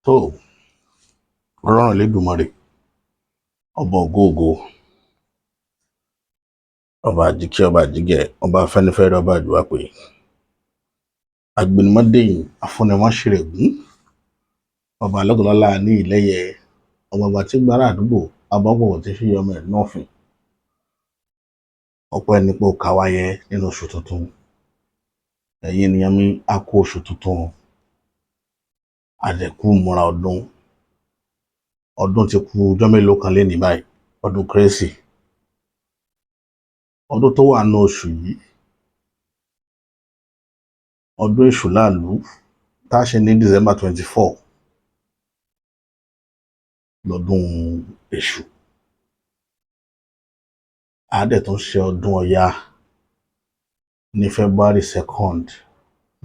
Tó Ọlọ́run Elédùmarè, ọba ògo ògo, ọba àjíkẹ́, ọba àjígẹ̀, ọba afẹ́nifẹ́re, ọba àjùwàpè, agbẹnumọ́dẹ̀yìn, afúnimọ̀ṣẹ̀rẹ̀gún, ọba alọ́gọ́lọ́lá ní ìlẹ́yẹ, ọgbàgbà tí gbára àdúgbò abọ́gbọ̀wọ̀ tí fi yọmọ ẹ̀ nọ́ọ̀fìn. Ọpẹ́ nípò káwáyé nínú oṣù tuntun. Ẹ̀yin ènìyàn mi, a kú oṣù tuntun, àdẹ̀kú múra ọdún. Ọdún ti kù ọjọ́ mélòó kan lénìí báyìí, ọdún kérésì. Ọdún tó wà nínú oṣù yìí, ọdún èṣù láàlú tá a ṣe ní December 24 lọ́dún èṣù. A dẹ̀ tún ṣe ọdún Ọya ní February 2nd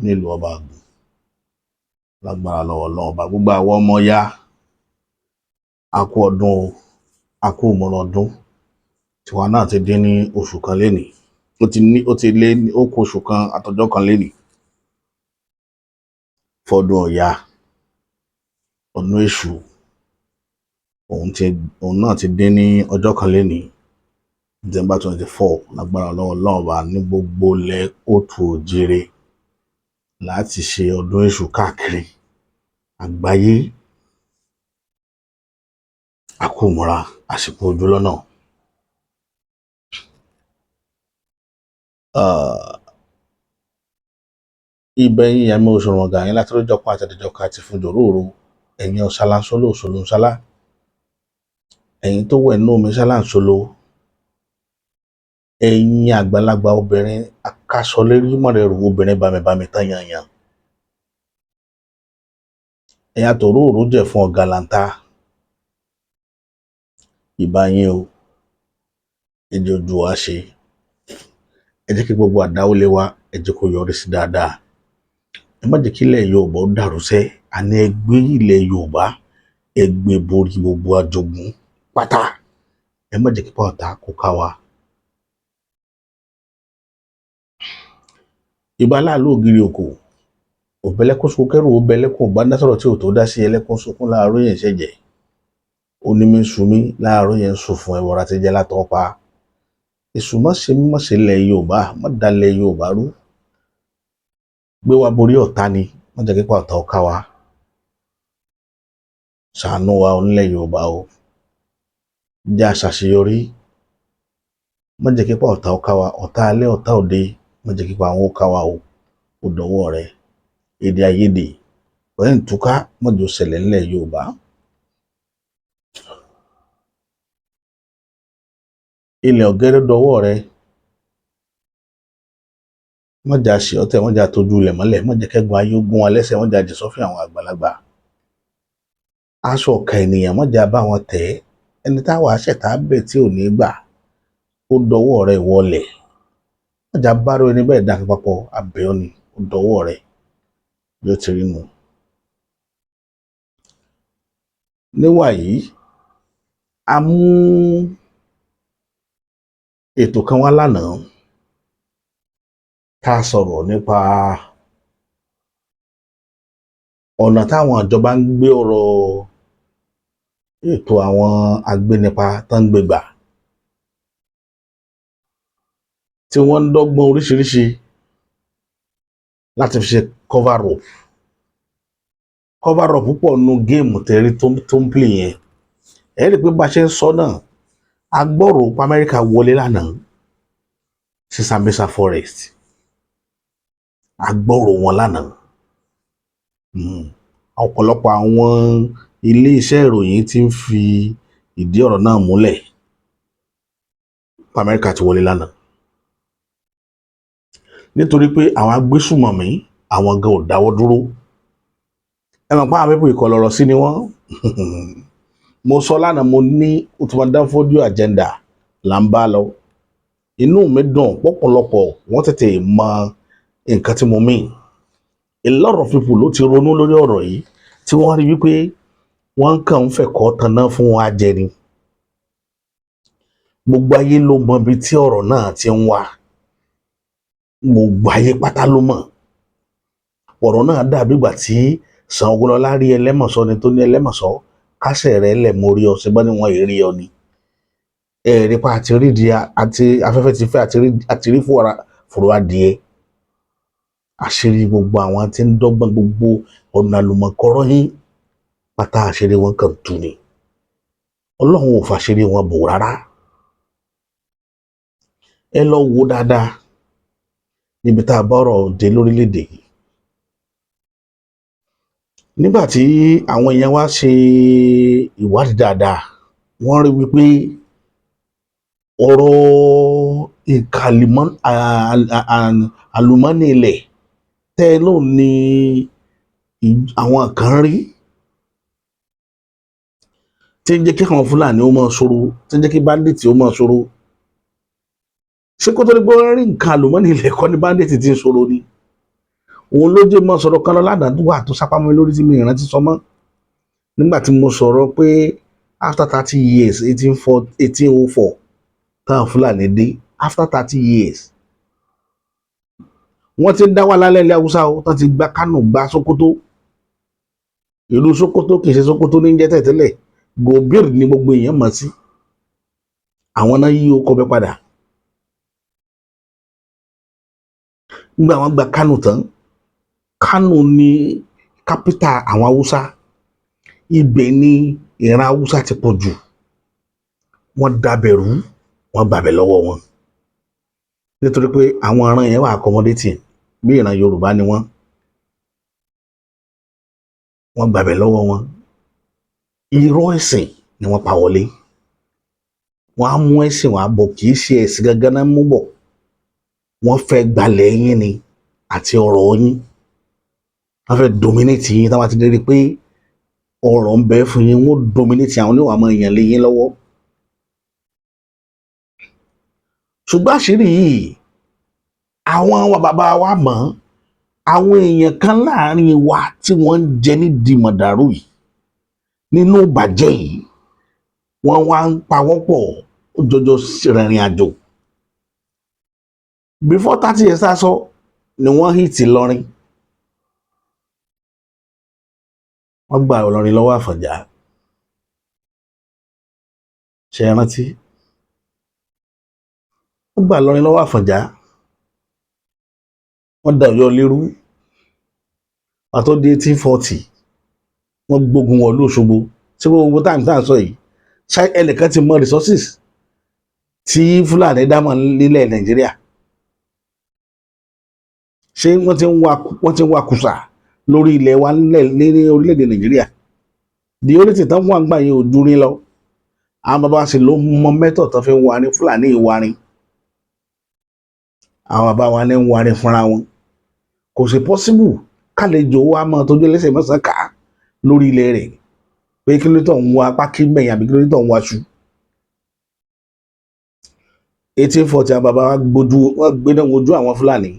nílùú Ọba Àgùn. Lágbára lọ́wọ́ Ọlọ́run Ọba, gbogbo àwọn ọmọ Ọya, a kú ọdún o, a kú ìmúra ọdún. Tiwa náà ti dín ní oṣù kan lénìí, ó ti ní, ó ti lé, ó kù oṣù kan àtọjọ́ kan lénìí fọ́dún Ọya. Ọdún èṣù òun ti, òun náà ti dín ní ọjọ́ kan lénìí, December 24. Lágbára lọ́wọ́ Ọlọ́run Ọba, ní gbogbo ilẹ̀ kóòtù òjìrè láti ṣe ọdún èṣù káàkiri àgbáyé. A kú ìmúra, àsìkò ojú lọ́nà. Ibẹ̀yìn ẹ̀mí òṣùràngà yín láti rọ́jọ́ kan àtẹ̀dẹ̀jọ́ kan àti fún jòróòro. Ẹ̀yin ọ̀ṣáláńsóló òṣòlóńṣálá, ẹ̀yin tó wẹ̀ nínú omi ṣáláńsóló, ẹ̀yin àgbàlagbà obìnrin akásọlérí mọ̀rẹ̀rù, obìnrin bàmìbàmì tán yanyan, ẹ̀yin àtòróòró jẹ̀ fún ọ̀gàlàǹta, ìbà yín o. Ẹ jẹ́ ojú wa ṣe, ẹ jẹ́ kí gbogbo àdáwọ́lé wa, ẹ jẹ́ kó yọrí sí dáadáa. Ẹ má jẹ́ kí ilẹ̀ Yorùbá ó dàrú sẹ́. Àní ẹ gbé ilẹ̀ Yorùbá, ẹ gbé borí gbogbo àjogún pátá. Ẹ má jẹ́ kí pàtà kó ká wa. Ìbà láàlú ògiri òkò òbẹ̀lẹ́kún sunkún kẹrù òbẹ̀lẹ́kún ọba dá sọ̀rọ̀ tí ò tó dá sí ẹlẹ́kún sunkún láàárọ̀ yẹn ṣẹ̀jẹ̀ onímí sunmí láàárọ̀ yẹn ń sùn fún ẹwọ́ra tí jẹ́ látọ́ pa. Èṣù má ṣe mí, má ṣe ilẹ̀ Yorùbá, má dalẹ̀ Yorùbá rú, gbé wa borí ọ̀tá ni, má jẹ́ kí ọ̀tá ó ká wa. Ṣàánú wa onílẹ̀ Yorùbá o, jẹ́ àṣàṣeyọrí, má jẹ́ kí ọ̀tá ó ká wa, ọ̀tá alẹ́, ọ̀tá òde, má jẹ́ kí àwọn ó ká wa o. Ó dọwọ́ rẹ. Èdè àìyedè pẹ̀lú ìtúká má jẹ́ ó ṣẹlẹ̀ nílẹ̀ Yorùbá. Ilẹ̀ ọ̀gẹ́rẹ́ dọwọ́ rẹ, má jẹ́ àṣẹ ọ̀tẹ̀, má jẹ́ àtọ́jú ilẹ̀ mọ́lẹ̀, má jẹ́ kẹ́gun ayé gún wa lẹ́sẹ̀, má jẹ́ àjẹsọ́fín àwọn àgbàlagbà. Aṣọ ọ̀kà ènìyàn, má jẹ́ abá wọn tẹ̀ ẹ́. Ẹni táwa ṣẹ̀tá bẹ̀ tí ò ní gbà, ó dọwọ́ rẹ wọlẹ̀. Má jẹ́ abáró ẹni bẹ́ẹ̀ dá papọ̀, abẹ́ ọ ni, ó dọwọ́ rẹ bí ó ti rí nu. Níwàyí, a mú ètò kan wá lánàá tá a sọ̀rọ̀ nípa ọ̀nà táwọn ìjọba ń gbé ọ̀rọ̀ ètò àwọn agbénipa tán ń gbé gbà, tí wọ́n ń dọ́gbọ́n oríṣiríṣi láti fi ṣe cover up. Cover up púpọ̀ nínú géèmù tẹ́rí tó ń play yẹn. Ẹ rí i pé bá a ṣe ń sọ náà, a gbọ́rò pé Amẹ́ríkà wọlé lánàá sí Sambisa Forest. A gbọ́rò wọn lánàá. Ọ̀pọ̀lọpọ̀ àwọn ilé iṣẹ́ ìròyìn ti ń fi ìdí ọ̀rọ̀ náà múlẹ̀ pé Amẹ́ríkà ti wọlé lánàá, nítorí pé àwọn agbésùmọ̀mí, àwọn gan ò dáwọ́ dúró. Ẹ mọ̀ pé àwọn pípọ̀ ìkọlọ̀rọ̀ sí ni wọ́n. Mo sọ lánàá, mo ní Uthman Dan Fodio agenda là ń bá lọ. Inú mi dùn pọ̀pọ̀lọpọ̀ wọ́n tètè mọ nǹkan tí mo mean. A lot of people ló ti ronú lórí ọ̀rọ̀ yìí, tí wọ́n rí wípé wọ́n kàn ń fẹ̀kọ́ tanná fún wa jẹ ni. Gbogbo ayé ló mọ ibi tí ọ̀rọ̀ náà ti ń wá, gbogbo ayé pátá ló mọ̀. Ọ̀rọ̀ náà dàbí ìgbà tí Ṣàngó Ògúnlọlá rí Ẹlẹ́mọ̀ṣọ́ ni tó ní Ẹlẹ́mọ̀ṣọ́ kásẹ̀ rẹ̀ lẹ̀, mórí ọ ṣùgbọ́n ní wọn ì rí ọ ni. Ẹ̀ẹ́dì pa àti rídìí àti afẹ́fẹ́ ti fẹ́ àti rí fòrò adìẹ. Àṣírí gbogbo àwọn tí ń dọ́gbọ́n, gbogbo ọ̀nà àlùmọ̀kọ́rọ́ yín pátá, àṣírí wọn kàn tú ni. Ọlọ́run ò fàṣírí wọn bò rárá. Ẹ lọ wo dáadáa níbi tá a bá ọ̀rọ̀ dé lórílẹ̀‐èdè yìí. Nígbà tí àwọn èèyàn wá ṣe ìwádìí dáadáa, wọ́n rí wípé ọ̀rọ̀ nǹkan àlùmọ́nì ilẹ̀ tẹ́ lóun ní àwọn kan rí tí ń jẹ́ kí àwọn Fúlàní ó máa ṣòro, tí ń jẹ́ kí bandit ó máa ṣòro. Ṣé kó tó ní pé wọ́n rí nǹkan àlùmọ́nì ilẹ̀ kọ́ ní bandit ti ń ṣòro ni? Òun ló jẹ́ mọ́ sọ̀rọ̀ kan lọ ládàá tó wà tó sápamọ́ lórí tí mi ìrántí sọ mọ́ nígbà tí mo sọ̀rọ̀ pé after 30 years, 18 4, 1804 táwọn Fúlàní dé, after 30 years wọ́n ti ń dá wà lálẹ́ ilẹ̀ Haúsá o, tán ti gba Kánò, gba Sókótó. Ìlú Sókótó kì í ṣe Sókótó ní jẹ́ tẹ̀tẹ́lẹ̀, Gobir ní gbogbo èèyàn mọ̀ sí. Àwọn náà yí okọ̀ bẹ́ padà. Nígbà wọ́n gba Kánò tán, Kánò ní kápítà àwọn Haúsá, ibẹ̀ ni ìran Haúsá ti pọ̀ jù. Wọ́n dabẹ̀rú, wọ́n gbàbẹ̀ lọ́wọ́ wọn nítorí pé àwọn ìran yẹn wà accommodating bí ìran Yorùbá ni wọ́n. Wọ́n gbàbẹ̀ lọ́wọ́ wọn. Irọ́ ẹ̀sìn ni wọ́n pa wọlé. Wọ́n á mú ẹ̀sìn wọn bọ̀, kì í ṣe ẹ̀sìn gangan náà mú bọ̀. Wọ́n fẹ́ gbalẹ̀ yín ni àti ọ̀rọ̀ yín. Wọ́n fẹ́ dominate yín. Táwọn ti rí pé ọ̀rọ̀ ń bẹ fún yín, wọ́n dominate àwọn oníwà máa yàn lé yín lọ́wọ́. Ṣùgbọ́n àṣírí yìí, àwọn wa bàbá wa mọ̀. Àwọn èèyàn kan láàrin wa tí wọ́n ń jẹ nídìí mọ̀dàrú yìí, nínú ìbàjẹ́ yìí, wọ́n wá ń pawọ́pọ̀ jọjọ rìnrìn àjò. Before 30 years tá a sọ ni wọ́n hit Ìlọrin. Wọ́n gba Ìlọrin lọ́wọ́ Àfọ̀njá. Ṣe é rántí? Wọ́n gba Ìlọrin lọ́wọ́ Àfọ̀njá, wọ́n da Ọ̀yọ́ lérú. Pàtó di 1840, wọ́n gbógun wọ̀lú Òṣogbo. Ṣé gbogbo táìmù tá à ń sọ yìí, ṣé ẹnìkan ti mọ resources tí Fúlàní dámọ̀ nílẹ̀ Nàìjíríà? Ṣé wọ́n ti ń wa kùsà lórí ilẹ̀ wa ní orílẹ̀-èdè Nàìjíríà? The only thing tán wà ń gbà yẹn ò dúrin lọ. Àwọn bàbá wa sì ló mọ method tán fi ń warin. Fúlàní ìwarin, àwọn bàbá wa ní ń warin fúnra wọn. Kò sí possible kálejò wa máa tójú ẹlẹ́sẹ̀ mẹ́sàn-án kà á lórí ilẹ̀ rẹ̀ pé kí ló tó ń wa pákí mẹ̀yìn àbí kí ló tó ń wa ṣu. 1840, àwọn bàbá wa gbójú, wọn gbé náà wojú àwọn Fúlàní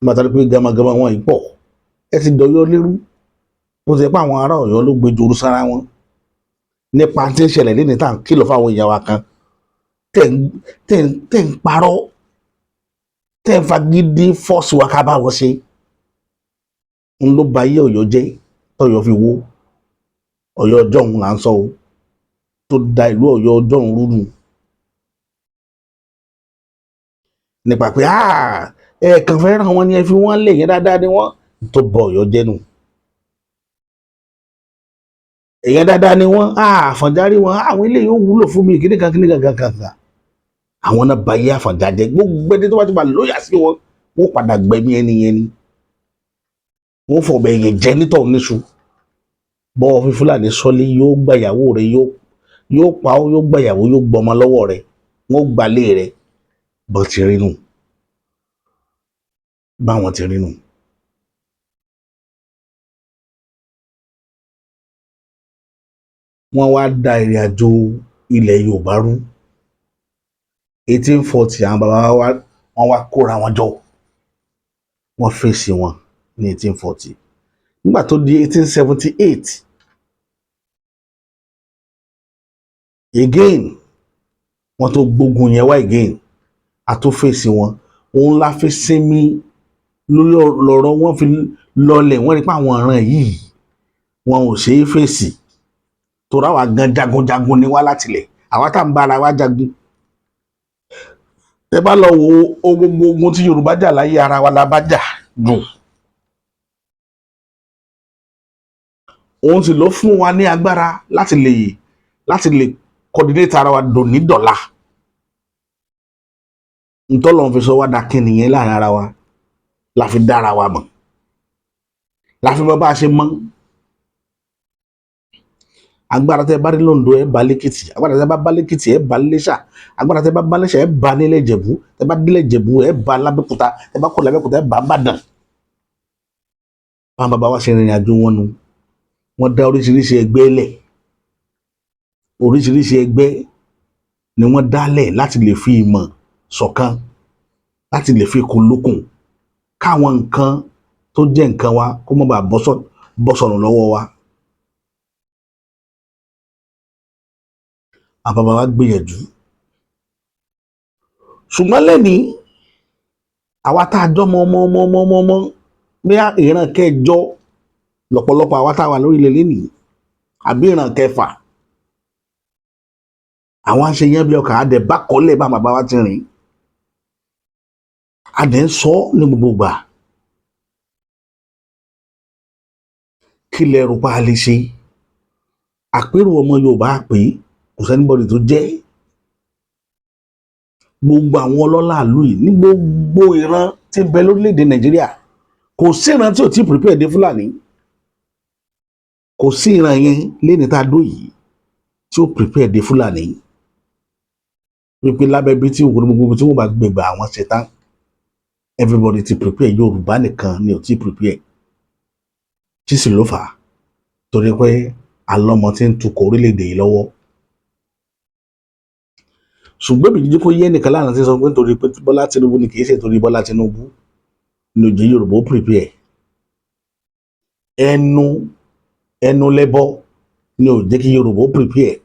nígbà tó rí pé gamagama wọn yìí pọ̀. Ẹ ti dọ̀yọ́ lérú bó ti pé àwọn ará Ọ̀yọ́ ló gbé jòrú sára wọn nípa tí ń ṣẹlẹ̀ lẹ́ni tá à ń kìlọ̀ fáwọn èèyàn wa kan tẹ̀ ń parọ́, tẹ̀ ń fagídí force wa ká bá wọn ṣe. Ń ló ba ayé Ọ̀yọ́ jẹ́ tọ́yọ́ fi wó. Ọ̀yọ́ ọjọ́ òun là ń sọ o, tó da ìlú Ọ̀yọ́ ọjọ́ òun rúdù nípa pé ẹ kàn fẹ́ ràn wọ́n ni, ẹ fi wọ́n lè yẹn dáadáa ni wọ́n. Tó bọ Ọ̀yọ́ jẹ́ nù, èèyàn dáadáa ni wọ́n. Àfọ̀njá rí wọn, àwọn eléyìí ó wúlò fún mi, kíníkan kíníkan kankan kan. Àwọn náà ba ayé Àfọ̀njá jẹ́. Gbogbo ẹni tó bá ti wà lóyà sí wọn, wọ́n padà gbẹ̀mí ẹni yẹn ni, wọ́n fọ̀bẹ̀ yẹn jẹ́ nítọ̀ níṣu. Bọ́ọ̀ fi Fúlàní sọ́lé, yóò gba ìyàwó rẹ̀, yóò pa ọ́, yóò gba ìyàwó, yóò gbọmọ lọ́wọ́ rẹ̀, wọ́n gbalé rẹ̀. Bọ́n ti rí nù, báwọn ti rí nù. Wọ́n wá da ìrìn àjò ilẹ̀ Yorùbá rú. 1840, àwọn bàbá wa wọ́n wá kóra wọn jọ, wọ́n fèsì wọn ní 1840. Nígbà tó di 1878 again, wọ́n tó gbógun yẹn wá again, a tó fèsì wọn. Òun la fi sinmi lórí lọ́rọ̀ wọn fi Lọlẹ̀ wọ́n rí pé àwọn ọ̀ràn yìí, wọn ò ṣeé fèsì, torí àwa gan jagunjagun ni wá látilẹ̀, àwa tá à ń bá ara wa jagun. Ẹ bá lọ wo gbogbo ogun tí Yorùbá jà láyé, ara wa la bá jà jù. Òun sì ló fún wa ní agbára láti lè coordinate ara wa dòní dọ̀la. Ntọ́lọ́run fi sọ wá dakin nìyẹn. Láàrin ara wa la fi dára wa mọ̀, la fi mọ bá a ṣe mọ́. Agbára tẹ bá rí lóńdó, ẹ bá lẹ́kìtì. Agbára tẹ bá bá lẹ́kìtì, ẹ bá lẹ́ṣà. Agbára tẹ bá bá lẹ́ṣà, ẹ bá nílẹ̀ Ìjẹ̀bú. Tẹ bá délẹ̀ Ìjẹ̀bú, ẹ bá lábẹ́kúta. Tẹ bá kó lábẹ́kúta, ẹ bá Ìbàdàn. Báwọn bàbá wa ṣe rìnrìn àjò wọn nu. Wọ́n dá oríṣiríṣi ẹgbẹ́ lẹ̀. Oríṣiríṣi ẹgbẹ́ ni wọ́n dálẹ̀ láti lè fi ìmọ̀ ṣọ̀kan, láti lè fi kún lókun, káwọn nǹkan tó jẹ́ nǹkan wa kó má bàa bọ́ sọnù lọ́wọ́ wa. Àwọn bàbá wa gbìyànjú, ṣùgbọ́n lẹ́nìí, àwa tá a jọmọ ọmọ ọmọ ọmọ ọmọ ọmọ bí ìran kẹjọ lọ́pọ̀lọpọ̀ àwa tá a wà lórí ilẹ̀ lẹ́nìí, àbí ìran kẹfà, àwọn aṣeyẹn bí ọkà adẹ bá kọ́lẹ̀ bá bàbá wa ti rìn, adẹ ń sọ ní gbogbo ìgbà. Kí lẹ rò pa lè ṣe? Àpérò ọmọ Yorùbá pé kò sí anybody tó jẹ́ gbogbo àwọn ọlọ́lá ìlú yìí, ní gbogbo ìran tí ń bẹ lórílẹ̀‐èdè Nàìjíríà, kò sí ìran tí ò tí prepare dé Fúlàní. Kò sí ìran yẹn lẹ́ni tá a dó yìí tí ó prepare dé Fúlàní, wípé lábẹ́ bí tí òkú gbogbo tí wọ́n bá gbégbá àwọn ṣe tán. Everybody ti prepare, Yorùbá nìkan ni ò tí prepare. Tí sì ló fà á, torí pé alọ́mọ tí ń tukọ̀ orílẹ̀-èdè yìí lọ́wọ́. Ṣùgbọ́n èmi jíjí kó yé nìkan lánàá tí sọ pé nítorí pé Bọ́lá Tinubu ni, kì í ṣe torí Bọ́lá Tinubu ní òjì Yorùbá ó prepare. Ẹnu ẹnu lẹ́bọ ni ò jẹ́ kí Yorùbá ó prepare.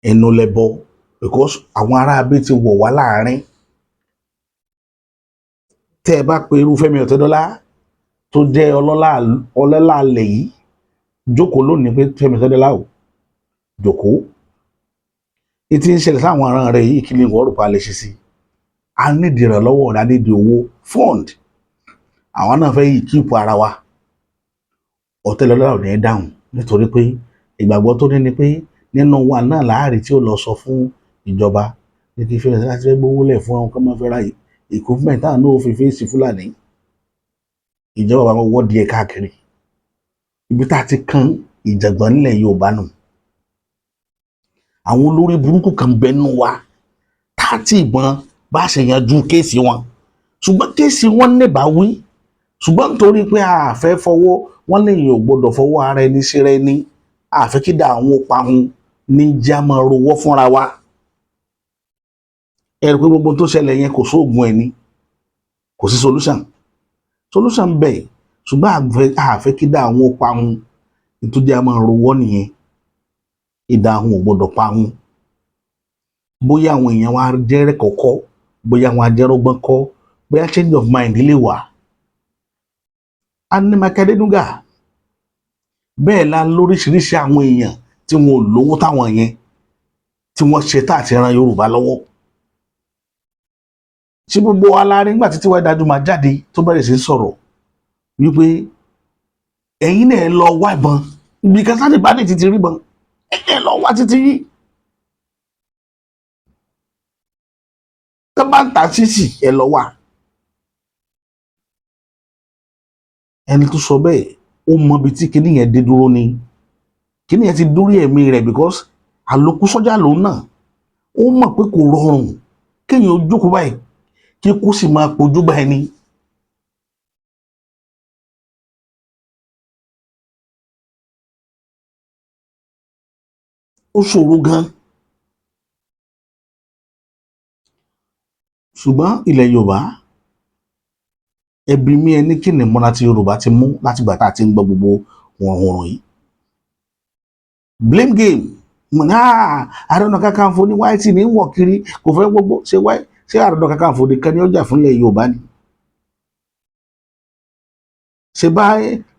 Ẹnu lẹ́bọ, because àwọn aráabí ti wọ̀ wá láàrin. Tẹ́ ẹ bá pe irú Fẹ́mi Ọ̀tẹ́dọ́lá tó jẹ́ ọlọ́lá ọlọ́lá alẹ̀ yìí jókòó lónìí pé, "Fẹ́mi Ọ̀tẹ́dọ́lá ò jókòó, ìtí ń ṣẹlẹ̀ sáwọn aràn rẹ̀ yìí, kí ni ìwọ rò pa lè ṣe sí i? A nídìí ìrànlọ́wọ́ rẹ̀, a nídìí owó fund, àwọn náà fẹ́ yí kíìpù ara wa." Ọ̀tẹ́dọ́lá ò ní dáhùn, nítorí pé ìgbàgbọ́ tó ní ni pé nínú wa náà láàrin tí ó lọ sọ fún ìjọba ní kí Fẹ́mi láti fẹ́ gbówó lẹ̀ fún àwọn kan máa fẹ́ ra equipment táwọn náà fi fèsì Fúlàní. Ìjọba bá wọn wọ́ọ̀dì ẹ̀ káàkiri. Ibi tá a ti kan ìjàngbọ̀n nílẹ̀ Yorùbá nù, àwọn olórí burúkú kan bẹnu wa tá a ti ìbọn bá ṣe yanjú case wọn, ṣùgbọ́n case wọn níbàá wí. Ṣùgbọ́n nítorí pé a fẹ́ fọwọ́ wọn lèyìn ò gbọ́dọ̀ fọwọ́ ara ẹni ṣeré ẹni, a fẹ́ kí dà àwọn pahun ní já máa rowọ́ fúnra wa. Ẹ rí i pé gbogbo tó ṣẹlẹ̀ yẹn, kò sóògùn ẹ̀ ní, kò sí solution. Solution bẹ́ẹ̀, ṣùgbọ́n a fẹ́ kí dà àwọn pahun nítorí a máa rowọ́ nìyẹn. Ìdá àwọn ò gbọ́dọ̀ pahun. Bóyá àwọn èèyàn wa jẹ́rẹ́ kọ̀kọ́, bóyá àwọn ajẹ́rọ́gbọ́n kọ́, bóyá change of mind lè wà. A ní Mike Adenuga bẹ́ẹ̀ la lóríṣiríṣi àwọn èèyàn tí wọn ò lówó táwọn yẹn tí wọ́n ṣe tá àti ran Yorùbá lọ́wọ́. Ṣé gbogbo wa la rí nígbà tí T.Y. Danjuma jáde tó bẹ̀rẹ̀ sí sọ̀rọ̀ wípé ẹ̀yin náà lọ wá ìbọn ibi kan sáré bá ní títí rí ìbọn, ẹ lọ wá títí yìí tó bá ń ta sísì, ẹ lọ wá. Ẹni tó sọ bẹ́ẹ̀, ó mọ ibi tí kinní yẹn dé dúró ni. Kinní yẹn ti dórí ẹ̀mí rẹ̀, because àlòkù sọ́jà lòun náà. Ó mọ̀ pé kò rọrùn kéèyàn ó jókòó báyìí kí kú sì máa pojú bá ẹni. Ó ṣòro gan. Ṣùgbọ́n ilẹ̀ Yorùbá, ẹbí mi, ẹni kí ni mọ́ra tí Yorùbá ti mú látìgbà tá a ti ń gbọ́ gbogbo wọ̀nwọ̀n yìí? Blame game mo ní. Ààrẹ Ọ̀nà Kakanfò ní white ní wọ̀ kiri, kò fẹ́ gbogbo ṣe white. Ṣé Ààrẹ Ọ̀nà Kakanfò nìkan ni ó jà fúnlẹ̀ Yorùbá ni? Ṣe bá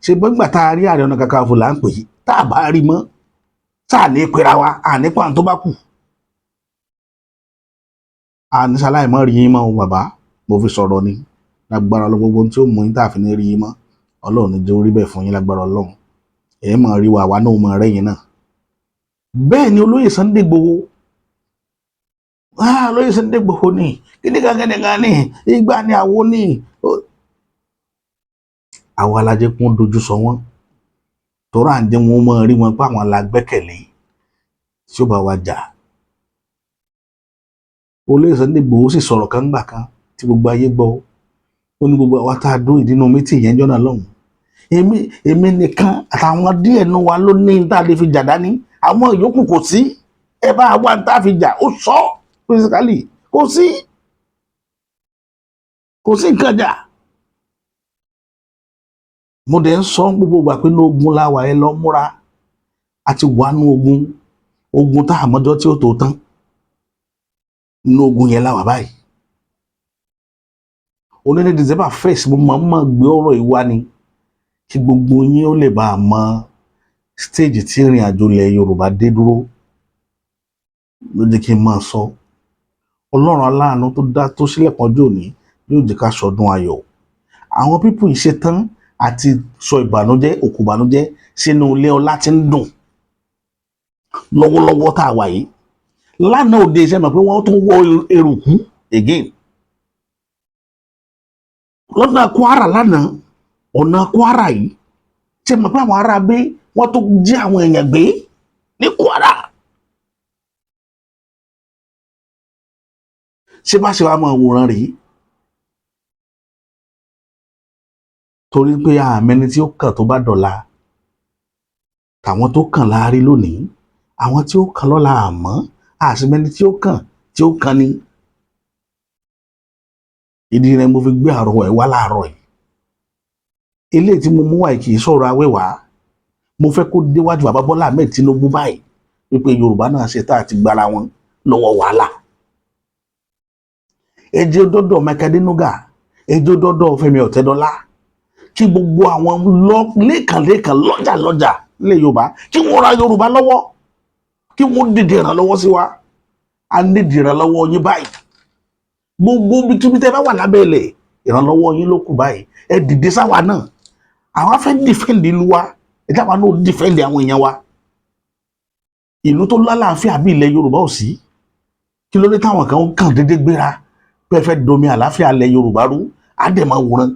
ṣe bá gbà tá a rí Ààrẹ Ọ̀nà Kakanfò là ń pè é, tá a bá rí mọ́, tá a ní pera wa, à ní pàǹ tó bá kù, a ní sáláì mọ́ rí yín mọ́ o. Bàbá, mo fi sọ̀rọ̀ ni. Lágbára Ọlọ́run, gbogbo ohun tí ó mú yín tá a fi ní rí yín mọ́, Ọlọ́run ní jẹ́ orí bẹ́ẹ̀ fún yín. Lágbára Ọlọ́run, ẹ̀ mọ̀ rí wa, àwa náà mọ̀ rẹ́yìn náà. Bẹ́ẹ̀ ni olóyè Sunday Igboho, ah, olóyè Sunday Igboho ní kíníkan kíníkan ní ìgbà ní àwo ní àwa alájẹ kún dojú sọ wọn tọrọ à ń jẹ wọn mọ rí wọn pé àwọn la gbẹ́kẹ̀lé tí ó bá wa jà. Olóyè Sunday Igboho sì sọ̀rọ̀ kan gbà kan tí gbogbo ayé gbọ́. Ó ní gbogbo àwa tá a dún ìdínú mítì yẹn jọ́nà lọ́hùn, èmi nìkan àtàwọn díẹ̀ nù wa ló ní tá a lè fi jà dání, àwọn ìyókù kò sí. Ẹ bá wà tá a fi jà. Ó sọ physically, kò sí nǹkan jà. Mo dẹ̀ ń sọ gbogbo ìgbà pé ní ogun la wà, ẹ lọ múra. A ti wà nú ogun, ogun tá àmọ́jọ́ tí ó tó tán. Nínú ogun yẹn la wà báyìí. Oní ní December 1st, mo máa ń mọ̀ gbé ọ̀rọ̀ yìí wá ni kí gbogbo yín ó lè bá a mọ stage tí ìrìn àjò ilẹ̀ Yorùbá dé dúró, ló jẹ́ kí n máa sọ. Ọlọ́run aláàánú tó dá tó sílẹ̀kùn ọjọ́ òní yóò jẹ́ ká sọdún ayọ̀. Àwọn people yìí ṣe tán àti sọ ìbànújẹ́, òkú ìbànújẹ́ sínú ilé ọlá tí ń dùn lọ́wọ́lọ́wọ́ tá a wà yìí. Lánàá òde, iṣẹ́ mọ̀ pé wọ́n tún wọ́ eruku again lọ́nà Kwara lánàá, ọ̀nà Kwara yìí. Ṣe mọ̀ pé àwọn ará gbé wọ́n tún jí àwọn èèyàn gbé ní Kwara? Ṣé bá ṣe wá máa wòran rèé? Torí pé àmẹni tí ó kàn tó bá dọ̀la, tàwọn tó kàn láàrí lónìí, àwọn tí ó kàn lọ́la, àmọ́ àṣemẹni tí ó kàn tí ó kàn ní. Ìdí rẹ̀ mo fi gbé àrọ̀ ẹ̀ wá láàárọ̀ yìí. Eléyìí tí mo mú wá yìí kì í sọ̀rọ̀ awẹ́wàá. Mo fẹ́ kó déwájú bàbá Bọ́lá Ahmed Tinubu báyìí wípé Yorùbá náà ṣe tá àti gbára wọn lọ́wọ́ wàhálà. Ẹjẹ́ dọ́dọ̀ Mike Adenuga, ẹjẹ́ dọ́dọ̀ Fẹ́mi Ọ̀tẹ́dọ́lá, kí gbogbo àwọn lẹ́ẹ̀kan lọ́jà lọ́jà nílẹ̀ Yorùbá, kí wọ́n ra Yorùbá lọ́wọ́, kí wọ́n dìde ìrànlọ́wọ́ sí wa. A nídìí ìrànlọ́wọ́ yín báyìí. Gbogbo ibikíbi tẹ́ bá wà lábẹ́ ilẹ̀, ìrànlọ́wọ́ yín ló kù báyìí. Ẹ dìde sáwa náà. Àwọn fẹ́ defend ìlú wa, ẹ jáwa náà defend àwọn èèyàn wa. Ìlú tó lálàáfíà bí ilẹ̀ Yorùbá ò sí. Kí ló dé táwọn kan kàn déédéé gbéra pé ẹ fẹ́ domi àlàáfíà ilẹ̀ Yorùbá rú? Á dẹ̀ máa wòran,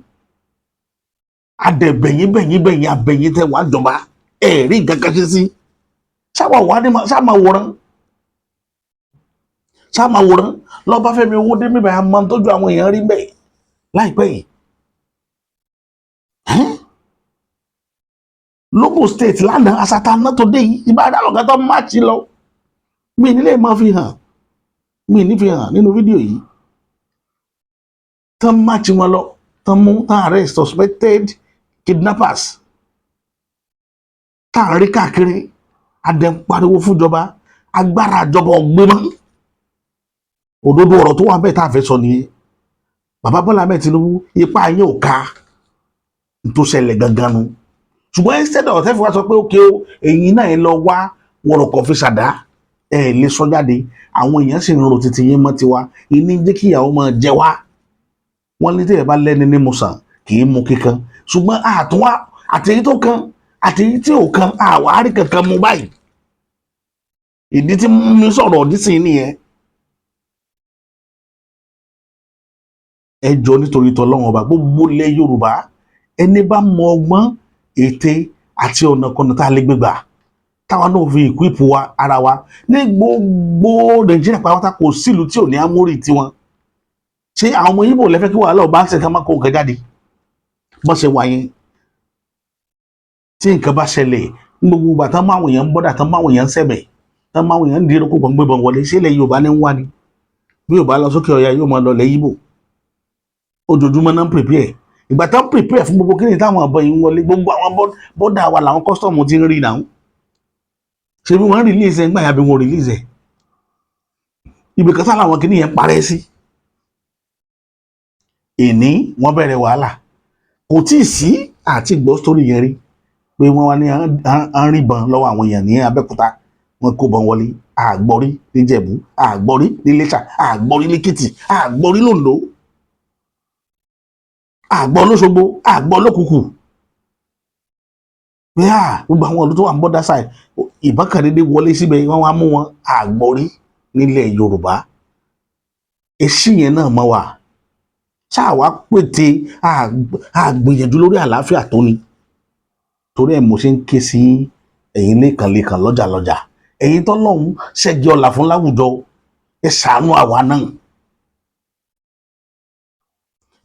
á dẹ̀ bẹ̀yìn bẹ̀yìn bẹ̀yìn abẹ̀yìn tẹ̀ wá jọba, ẹ̀ rí nǹkan kan ṣe sí. Sáwà wà ní sáà máa wòran, sáà máa wòran. Lọ́ba Fẹ́mi Owódé mímẹ́, a máa ń tọ́jú àwọn èèyàn rí bẹ́ẹ̀ láìpẹ́ yìí. L'Ógùn State lánàá, àsàtà náà tó dé yìí, ìbá dáhùn kan tó máàcì lọ. Mi nílé máa fi hàn, mi ní fi hàn nínú fídíò yìí. Tán máàcì wọn lọ, tán mú, tán arrest suspected kidnappers tá à ń rí káàkiri. Adẹ ń pariwo fúnjọba, agbára àjọba ọgbẹ́ mọ́. Òdodo ọ̀rọ̀ tó wà bẹ́ẹ̀ tá a fẹ́ sọ nìyẹn. Bàbá Bọ́lá Ahmed Tinubu, ipa yín ò ká tó ṣẹlẹ̀ gangan nu. Ṣùgbọ́n instead of tẹ́fì wá sọ pé ókè o, èyí náà ẹ lọ wá wọ̀rọ̀kọ̀ fi ṣàdá, ẹ lè sọ jáde. Àwọn èèyàn sì ń ro títí yín mọ́ tiwa. Ìní jẹ́ kí ìyàwó máa jẹ wá. Wọ́n ní tẹ̀yẹ̀ bá lẹ́ni ní musàn kì í mu kíkan, ṣùgbọ́n àtúnwá àtẹ̀yí tó kan àtẹ̀yí tí ò kan, àwárí kankan mú báyìí. Ìdí tí mi sọ̀rọ̀ ọ̀dí sí nìyẹn. Ẹ jọ, nítorí tọlọ́wọ́n ọba, gbogbo ilẹ̀ Yorùbá, ẹni bá mọ ọgbọ́n ète àti ọ̀nà kan tá a lè gbégbà táwa náà fi equip wa ara wa ní gbogbo Nàìjíríà pàápàá, kò sílùú tí ò ní amórì tiwọn. Ṣé àwọn ọmọ Ìgbò lẹ́fẹ́ kí wàhálà ọba ń ṣe ká má kó nǹkan jáde bọ́n ṣe wà yẹn? Tí nǹkan bá ṣẹlẹ̀ ní gbogbo ìgbà tán, máwọn èèyàn ń bọ́dà tán, máwọn èèyàn ń sẹ̀bẹ̀ tán, máwọn èèyàn ń dirò kó gbọ̀ngbẹ̀bọ̀n wọlé. Ṣé ilẹ̀ Yorùbá ní ń wá ni? Bí Yorùbá lọ sókè ọ̀yà, yóò máa lọ lẹ̀ Ìgbò. Ojoojúmọ́ náà ń prepare. Ìgbà tán prepare fún gbogbo kíni táwọn àbọ̀ yìí ń wọlé, gbogbo àwọn border wa làwọn custom ti ń rí náà. Ṣé bí wọ́n release ẹ̀ ń gbà yà, bí wọ́n release ẹ̀, ibì kan sáà làwọn kíní yẹn parẹ́ sí. Ìní wọ́n bẹ̀rẹ̀ wàhálà, kò tí ì sí Àti gbọ́ story yẹn rí pé wọ́n wá ní à ń ríbọn lọ́wọ́ àwọn èèyàn ní Abẹ́òkúta, wọ́n kó bọn wọlé. Àgbọ́rí níjẹ̀bú, àgbọ́rí níléṣà, àgbọ́rí lẹ́kìtì, àgbọ́rí lóńdó, àgbọ́ lóṣogbo, àgbọ́ lókùkù pé à gbogbo àwọn ìlú tó wà ní border side, ìbọn kan dédé wọlé síbẹ̀, wọ́n wá mú wọn. Àgbọ́rí nílẹ̀ Yorùbá. Èsì yẹn náà mọ́ wa ṣáà wá pété àgbìyànjú lórí àlàáfíà tó ni. Torí ẹ̀ mo ṣe ń ké sí ẹ̀yin lẹ́kànlẹ́kàn, lọ́jàlọ́jà, ẹ̀yin tọ́lọ́hún ṣẹ́gi ọ̀la fún láwùjọ, ẹ ṣàánú àwa náà,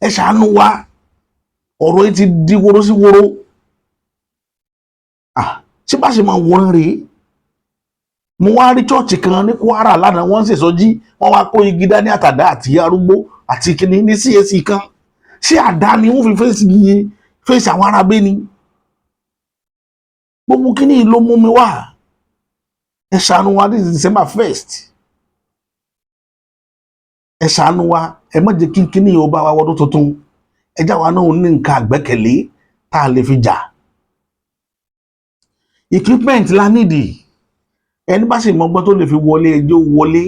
ẹ ṣàánú wa. Ọ̀rọ̀ yìí ti di woro sí woro. Ah, ṣé bá ṣe máa wòran rèé? Mo wá rí church kan ní Kwara lánàá, wọ́n ń ṣèṣọ́jí, wọ́n wá kó igi dání, àtàdá àti arúgbó àti kíní ní CAC kan. Ṣé àdá ni wọ́n fi fèsì fèsì àwọn arábé ni? Gbogbo kíní ló mú mi wá. Ẹ ṣàánú wa. This is December 1st. Ẹ ṣàánú wa, ẹ má jẹ́ kí kíní yìí ó bá wa wọdún tuntun. Ẹ já wa náà ní nǹkan àgbẹ́kẹ̀lé tá a lè fi jà. Equipment la nídìí. Ẹni bá sì mọgbọ́n tó lè fi wọlé, ẹjọ́ wọlé,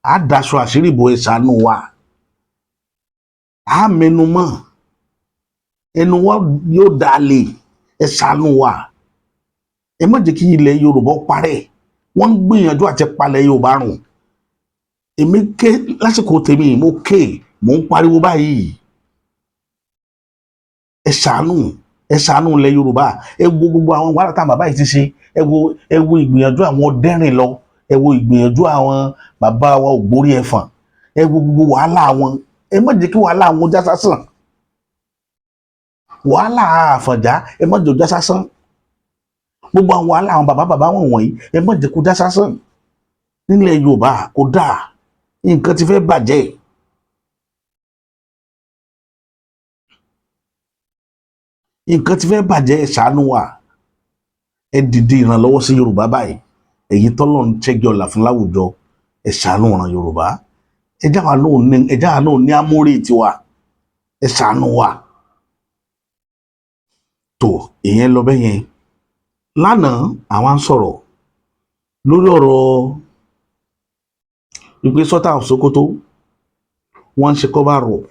á daṣọ àṣírí ìbò. Ẹ ṣàánú wa. Á mẹnu mọ́ ẹnu wa yóò dalẹ̀. Ẹ ṣàánú wa, ẹ má jẹ́ kí ilẹ̀ Yorùbá parẹ́. Wọ́n ń gbìyànjú àti palẹ̀ Yorùbá rùn. Èmi ké lásìkò tèmi, mo ké, mò ń pariwo báyìí. Ẹ ṣàánú, ẹ ṣàánú ilẹ̀ Yorùbá. Ẹ wo gbogbo àwọn wàhálà táwọn bàbá yìí ti ṣe. Ẹ wo ìgbìyànjú àwọn ọdẹrìn lọ, ẹ wo ìgbìyànjú àwọn bàbá wa Ògbórí Ẹfọ̀n, ẹ wo gbogbo wàhálà wọn. Ẹ má jẹ́ kí wàhálà wọn já sásán. Wàhálà Àfọ̀njá, ẹ má jẹ́ ó já sásán. Gbogbo àwọn wàhálà àwọn bàbá bàbá wọn wọ̀nyí, ẹ má jẹ́ kó já sásán. Nílẹ̀ Yorùbá kò dáa, nǹkan ti fẹ́ bàjẹ́. Nǹkan ti fẹ́ bàjẹ́. Ẹ ṣàánú wa, ẹ dìde ìrànlọ́wọ́ sí Yorùbá báyìí. Èyí tọ́lọ̀ ń ṣẹ́gi ọ̀là fún láwùjọ, ẹ ṣàánú ìran Yorùbá. Ẹ já wa náà ní amórí tiwa. Ẹ ṣàánú wa. Tó ìyẹn lọ bẹ́yẹn. Lánàá, àwa ń sọ̀rọ̀ lórí ọ̀rọ̀ wípé Sultan of Sokoto, wọ́n ń ṣe cover up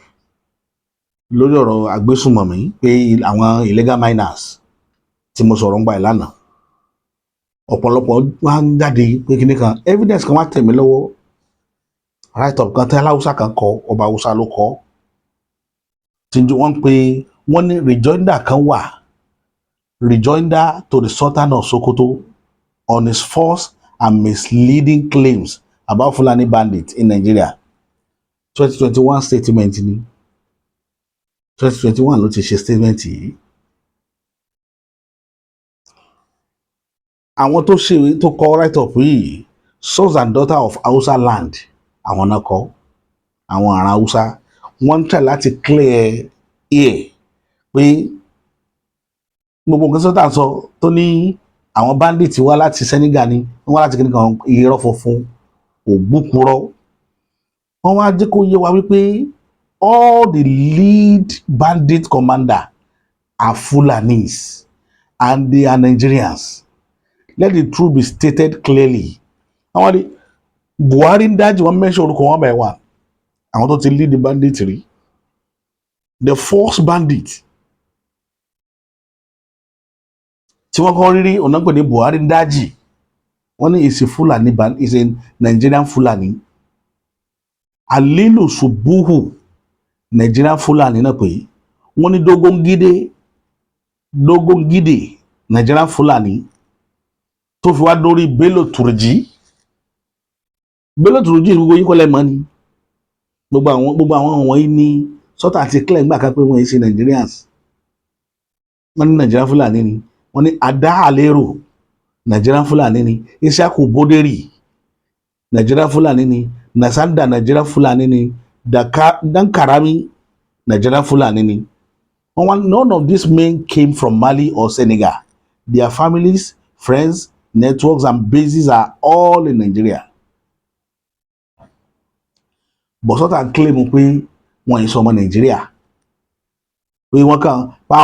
lórí ọ̀rọ̀ agbésùmọ̀mí, pé àwọn illegal miners tí mo sọ̀rọ̀ ń gbà ẹ̀ lánàá, ọ̀pọ̀lọpọ̀ wá ń jáde pé kíní kan. Evidence kan wá tẹ̀ mí lọ́wọ́, write up kan tí aláwùsá kan kọ, ọba Haúsá ló kọ, tí wọ́n ń pe, wọ́n ní rejoinder kan wà, rejoinder to the Sultan of Sokoto on his false and misleading claims about Fulani bandits in Nigeria. 2021 statement ni. 2021 ló ti ṣe statement yìí. Àwọn tó ṣe, tó kọ write up yìí, sons and daughter of Hausa land, àwọn náà kọ. Àwọn ará Hausa, wọ́n ń try láti clear air pé gbogbo nǹkan sọ́tà sọ tó ní àwọn bandits wá láti Senegal ni wọ́n wá láti kíní kan, irọ́ funfun ògbúkúrọ́. Wọ́n wá jẹ́ kó yé wa wípé all the lead bandit commander are Fulanis and they are Nigerians. Let the truth be stated clearly. Àwọn ni Buhari ń dájú. Wọn mẹ́sàn orúkọ wọn bẹ̀ wá, àwọn tó ti lead the bandit rí. The first bandit tí wọ́n kọ́ rírí ọ̀nà pè ní Buhari ń dájì. Wọ́n ní is a Fulani band, is a Nigerian Fulani. Alilu Subuhu, Nigerian Fulani náà pé. Wọ́n ní Dogongide, Dogongide, Nigerian Fulani, tó fi wá dórí Bello Turji. Bello Turji, gbogbo yín kọ́ lẹ́ mọ̀ ni. Gbogbo àwọn wọ̀nyí ní sọ́tà àti clear ńgbà kan pé wọ́n yìí ṣe Nigerians. Wọ́n ní Nigerian Fulani ni. Wọ́n ní Ada Alero, Nigerian Fulani ni. Isiaku Boderi, Nigerian Fulani ni. Nasanda, Nigerian Fulani ni. Dankarami, Nigerian Fulani ni. Wọ́n wá, none of these men came from Mali or Senegal. Their families, friends, networks and bases are all in Nigeria. But Sultan claim pé wọ́n yìí sọ ọmọ Nàìjíríà. Pé wọ́n kàn pa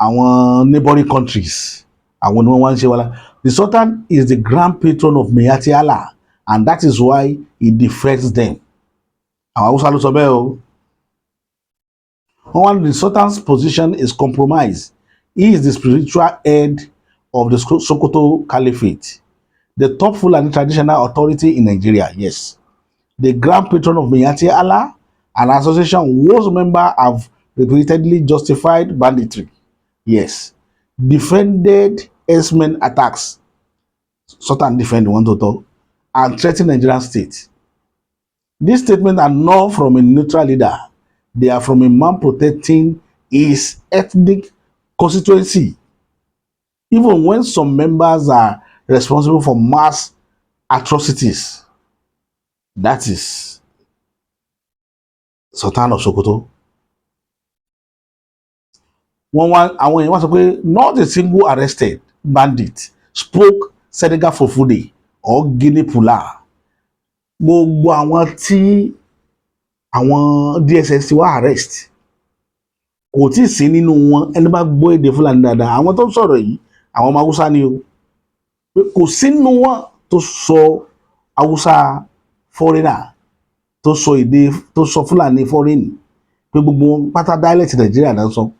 àwọn neighboring countries, àwọn ni wọ́n wá ń ṣe wàhálà. The Sultan is the grand patron of Miyetti Allah and that is why he defends them. Àwọn Haúsá ló sọ bẹ́ẹ̀ o. Wọ́n wá ní the Sultan's position is compromised. He is the spiritual head of the Sokoto Caliphate, the top Fulani traditional authority in Nigeria. Yes, the grand patron of Miyetti Allah, an association whose members have repeatedly justified banditry. Yes, defended herdsmen attacks. Sultan defend one total and threaten Nigerian state. These statements are not from a neutral leader. They are from a man protecting his ethnic constituency, even when some members are responsible for mass atrocities. That is Sultan of Sokoto. Wọ́n wá, àwọn èèyàn wá sọ pé not a single arrested bandit spoke Senegal Fulfulde or Guinea Pulaar. Gbogbo àwọn tí àwọn DSS ti wá arrest, kò tí ì sí nínú wọn ẹni bá gbọ́ èdè Fúlàní dáadáa. Àwọn tó ń sọ̀rọ̀ yìí, àwọn ọmọ Haúsá ni o. Pé kò sínú wọn tó sọ Haúsá foreigner, tó sọ èdè, tó sọ Fúlàní foreign, pé gbogbo wọn pátá dialect Nàìjíríà náà sọ,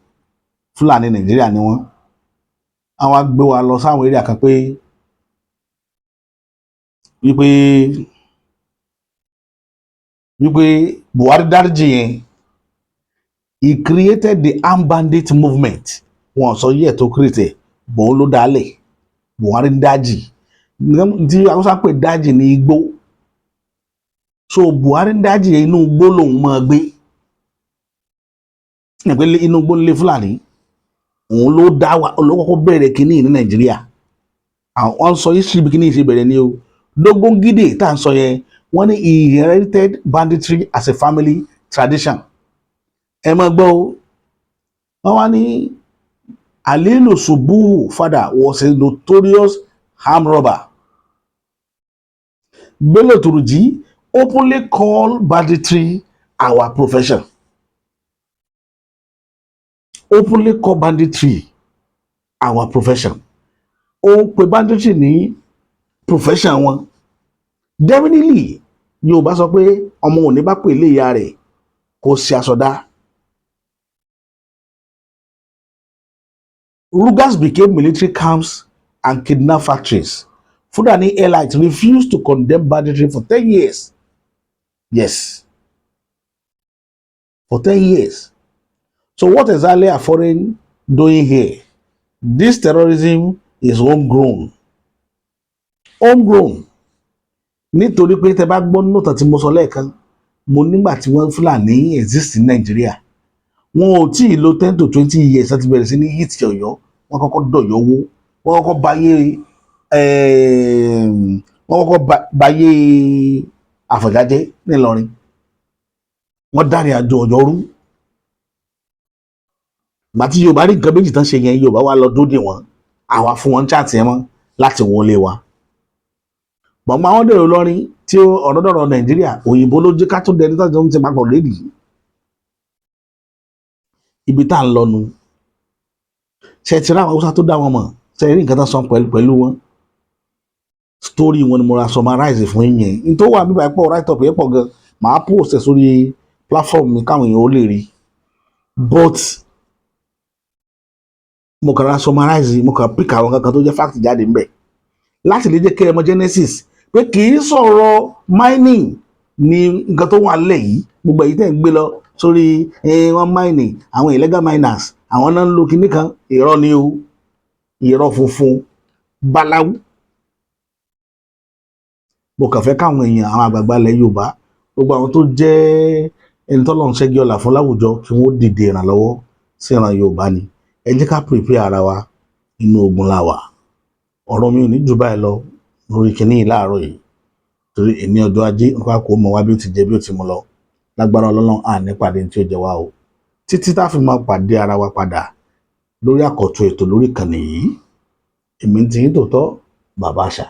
Fúlàní Nàìjíríà ni wọn. Àwọn á gbé wa lọ sáwọn area kan pé wípé Buhari dáríjì yẹn, he created the armed bandit movement. Wọn sọ yẹ tó create ẹ bọ́n ló dálẹ̀. Buhari ń dájì tí Haúsá pè dájì ní igbó. So Buhari ń dájì yẹn, inú igbó lòun máa gbé ìpínlẹ̀, inú igbó nílé Fúlàní. Òun ló dá wa, ló kọ́kọ́ bẹ̀rẹ̀ kínní ní Nàìjíríà. Àwọn sọ history bí kínní ṣe bẹ̀rẹ̀ ní o. Dogon Gide tá à ń sọ yẹn, wọ́n ní he inherited banditry as a family tradition. Ẹ máa gbọ́ o. Wọ́n wá ní Halilu Subuhu father was a notorious armed robber. Bello Turji openly called banditry our profession. Openly call banditry our profession. Ó ń pe banditry ní profession wọn. Definitely, Yorùbá sọ pé ọmọ òní bá pè lé ìyá rẹ̀ kó ṣe aṣọdá. Rugas became military camps and kidnap factories. Fulani elites refused to condemn banditry for 10 years. Yes, for 10 years. So what exactly are foreign doing here? This terrorism is homegrown. Homegrown. Nítorí pé tẹ bá gbọ́ note tí mo sọ lẹ́ẹ̀kan, mo nígbà tí wọ́n Fúlàní exist ní Nàìjíríà, wọn ò tí ì lo 10 to 20 years láti bẹ̀rẹ̀ sí ní hit Ọ̀yọ́. Wọ́n kọ́kọ́ dọ̀yọ́ wó, wọ́n kọ́kọ́ bayé Àfọ̀njá jẹ́ nílọrin, wọ́n dárí àjọ Ọ̀yọ́ rú. Gbà tí Yorùbá rí nǹkan méjì tán ṣe yẹn, Yorùbá wá lọ dóde wọn, àwa fún wọn chat yẹn mọ́ láti wọlé wa gbọ̀ngbọ̀n. Àwọn dèrò lọ́rin tí ọ̀rọ̀ dọ̀rọ̀ Nàìjíríà, òyìnbó ló jẹ́ ká tó dẹni tó ń ti papọ̀ lédìí. Ibi tá à ń lọ nu ṣe ti ráwọn Haúsá tó dá wọn mọ̀, ṣe rí nǹkan tó sọ pẹ̀lú wọn. Story wọn ni mo ra summarize fún yín yẹn. N tó wà bíbá pọ̀, write up yẹn pọ̀ gan, màá post ẹ̀ sórí platform mi káwọn èèyàn ó lè rí, but mo kàn ra summarize, mo kàn pick àwọn kankan tó jẹ́ fact jáde ńbẹ̀ láti lè jẹ́ kẹ́ ẹ mọ̀ genesis, pé kì í sọ̀rọ̀ mining ní nǹkan tó wà lẹ̀ yìí. Gbogbo èyí tẹ̀ ń gbé lọ sórí wọ́n mining, àwọn illegal miners, àwọn náà ń lo kinní kan, irọ́ ni o, irọ́ funfun báláwú. Mo kàn fẹ́ káwọn èèyàn, àwọn àgbààgbà ilẹ̀ Yorùbá, gbogbo àwọn tó jẹ́ ẹni tọ́lọ́run ṣẹ́gi ọ̀la fún láwùjọ, kí wọ́n dìde ìrànlọ́wọ́ sí ìran Yorùbá ni. Ẹ jẹ́ ká prepare ara wa, inú ogun la wà. Ọ̀rọ̀ mi ò ní jù báyìí lọ lórí kinní yìí láàárọ̀ yìí, torí èní ọjọ́ Ajé, nǹkan kò mọ̀ wá bí ó ti jẹ bí ó ti mú lọ. Lágbára Ọlọ́run, à ní pàdé tí ó jẹ wá o, títí tá a fi máa pàdé ara wa padà lórí àkọ́tún ètò lórí ìkànnì yìí. Èmi ti yín tòótọ́, Bàbá Àṣà.